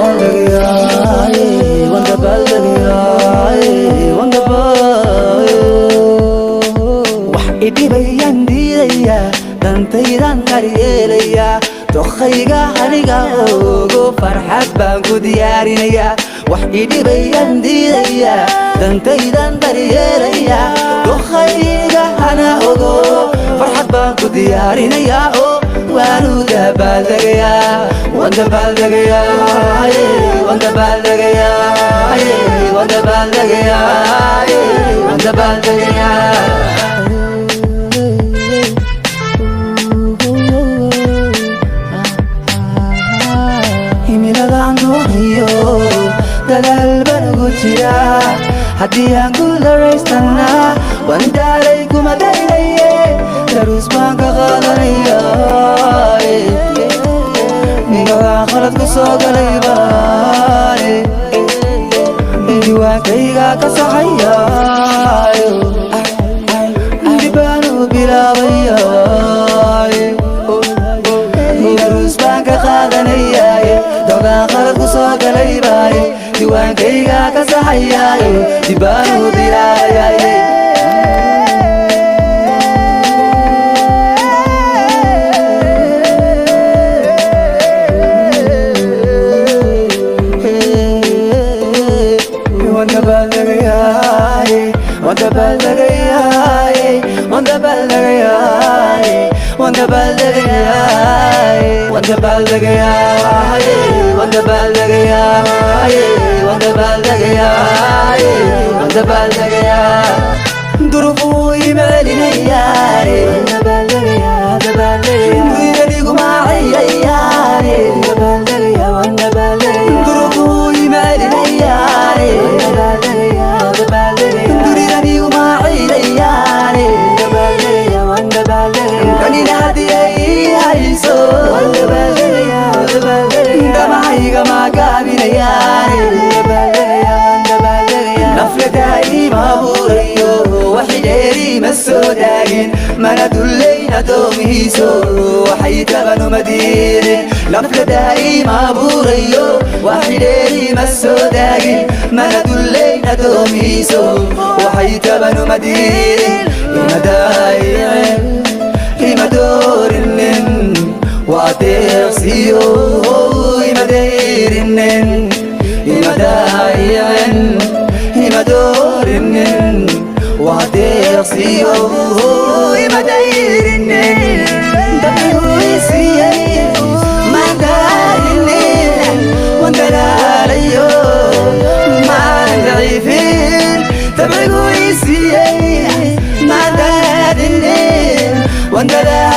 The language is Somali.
Dabaaldegayaaye, waan dabaaldegayaaye, waan dabaayo. Wax idhibayaan diidayaa, dantaydan daryeelayaa, dokhayga aniga ogo, farxad baan ku diyaarinayaa. Wax idhibayaan diidayaa, dantaydan daryeelayaa, dokhayga hana ogo, farxad baan ku diyaarinayaa oo waanu dabaaldegayaa. Waan dabaaldegayaa, waan dabaaldegayaa, waan dabaaldegayaa, waan dabaaldegayaa. Himiladaan doonayo dadaal baan ugu jiraa. Haddii aan guularaystana, waan daalay kuma daynaye, daruus baan ka qaadanaya. Inadaan khalad ku soo galay baan diiwaankayga ka saxaya, dib baan u bilaabaya, daruus baan ka qaadanayaaye. Docdaan khalad ku soo galay baaye diiwaankayga ka saxayaaye, dib baan u bilaabayaaye. Waan dabaaldegayaaye, waan dabaaldegayaaye, waan dabaaldegayaaye, waan dabaaldegayaaye, waan dabaaldegayaaye, waan dabaaldegayaaye, waan dabaaldegayaaye, waan dabaaldegayaa. Duruufuu ima celinayaane, guriganiguma ciyayaane. Duruufuu ima celinayaane, guriganiguma ciyayaane. Kanina haddii ay hayso, damahaygama gaabinayaane. Nafladaima abuurayo, waxidheeri ma soo daagin, mana dullayn addoomihiiso, waxay tabanuma diidin. Nafladaima abuurayo, waxidheeri ma soo daagin, mana dullayn addoomihiiso, waxay tabanuma diidin. Ima daayicin, ima doorinin, waa deeqsiyo, ima dayrinin. Ima daayicin, ima doorinin, waa deeqsiyo, ima dayrinin. Dabigu isiiyey maan daalinin, waan dalaalayo, maan daciifin. Dabigu isiiyey maan daalinin, waan dalaalayo.